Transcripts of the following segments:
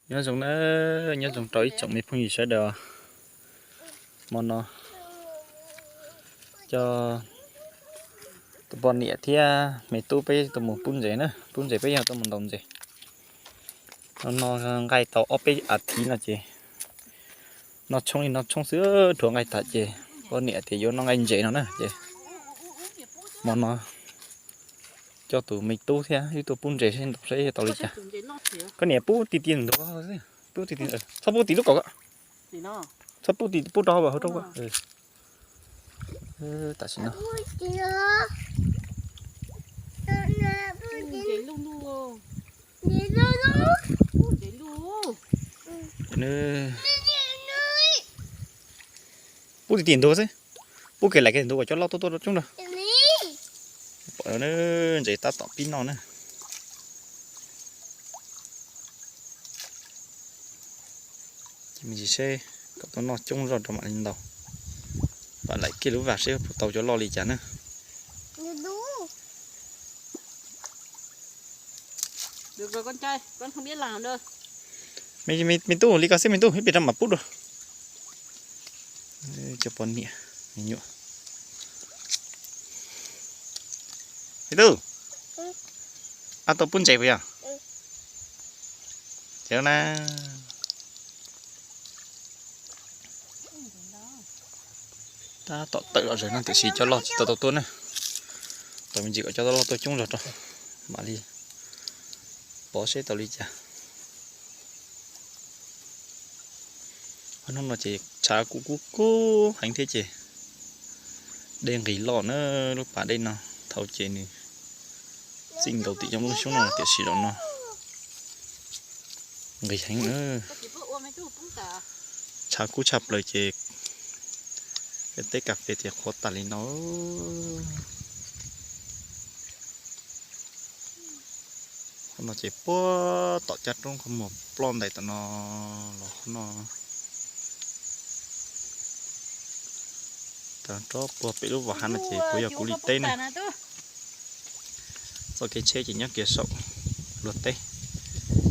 Nyob zoo na, nyob zoo rau ib tsoom me phooj ywg sawv daws. Hmo no coj tus poj niam thiab me tub peb tuaj mus pub ntses na, pub ntses peb yog tuaj mus ntaus ntses. No no nqaij tau ob peb as thiv no ces noj tshoob li noj tshoob xwb, dhuav nqaij tas ces poj niam tias yuav noj nqaij ntses no na ces hmo no coj tus me tub thiab wb tuaj pub ntses seb ntaus seb tau li cas. Koj niam pub ti ti ntuav xwb, pub ti ti, txhob pub ti lub kaum, txhob pub ti, pub rau hauv rau. Tam sim no pub ti ti ntuav xwb, pub kev laim kev ntuav kom cov loj tuaj tuaj coob rau. Pom ntses tab tom pib noj na. Ces me ntsis seb kom tuaj noj coob zog rau mam li ntaus, vam laim kiag lub vaj seb puas tau cov loj li cas na. Me tub, li ko xwb me tub, ib pliag rau mam pub dua. Cov poj niam me nyuam. Me tub, ab tau pub ntses puas yog? Ces na, tab tom tawm los zog no tiam sis cov loj tsis tau tau tuaj na. Tos me ntsis kom cov loj tuaj coob zog rau mam li pov seb tau li cas. Hnub no ces tshav kuj kub kub heev thiab ces dej nqis loj na. Lub pas dej no thaum ces nws txij nkaus tim cov lub xyoob no tiam sis zaum no nqis heev na. Tshav kub tshaj plaws ces tej teb kas fes ces qhuav tas li no. Qhov no ces puag tom caj roob qhov muag ploj ntais tom no los qhov no. Tag rov puag pem lub vas hav no ces puas yog kuv li teb na. Txoj kev tsheb ces nyob kiag saum luag teb,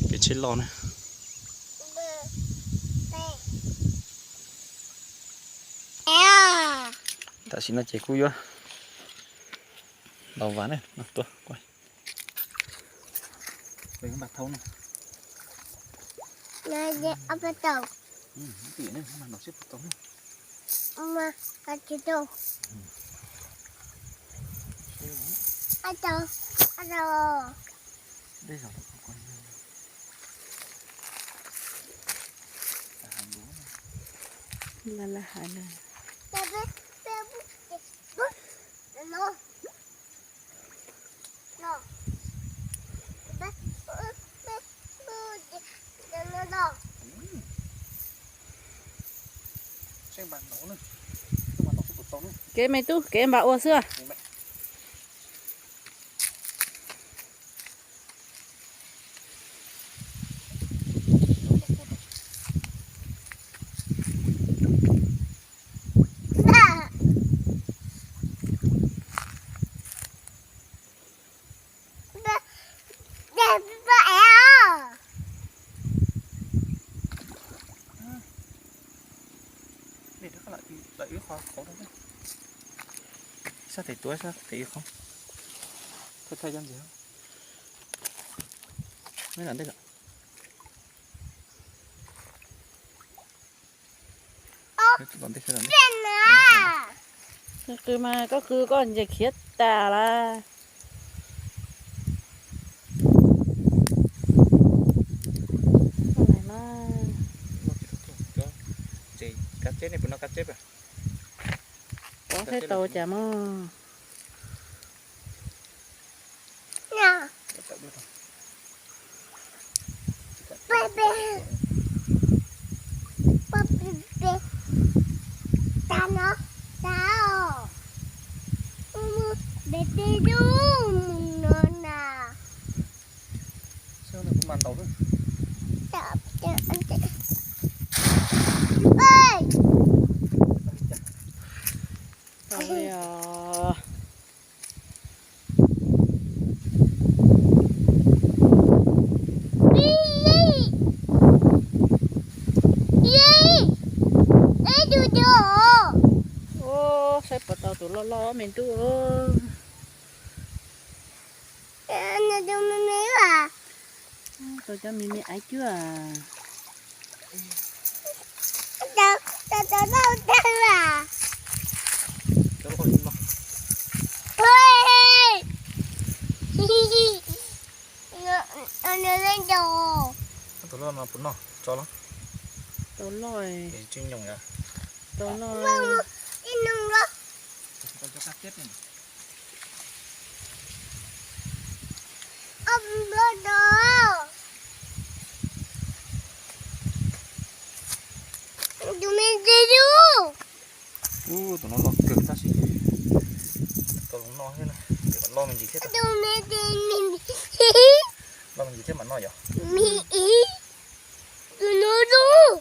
kev tsheb loj na. Tam sim no ces kuj yuav ntaus vas na, tuaj, npas thau no. Kev me tub, kev npam ua xwb. Sab tes tuav sab tes ib qho. Thaij thaij cov ntses. Qw mas koj qw koj ntses khiav tas lawm. Kab tseb, nej puas noj kab tseb? Pov saib tau cas mog. Tau li os. Los me ntuj. Tau cov me me aiv cuab. Tus loj no puas noj tso los? Tau loj. Tsis nyoos yom? Tau loj. Tus me ntsis. Ub, tus no loj kawg tab sis. Tau los noj thiab na. Loj me ntsis thiab. Loj me ntsis thiab mam noj yom. Tus no loj.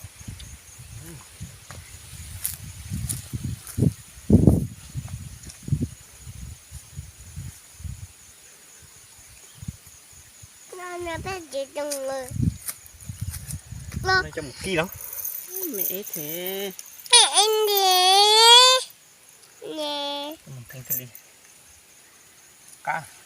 Coj mus kib los. Me ev them. Coj mus theej thiaj li qab.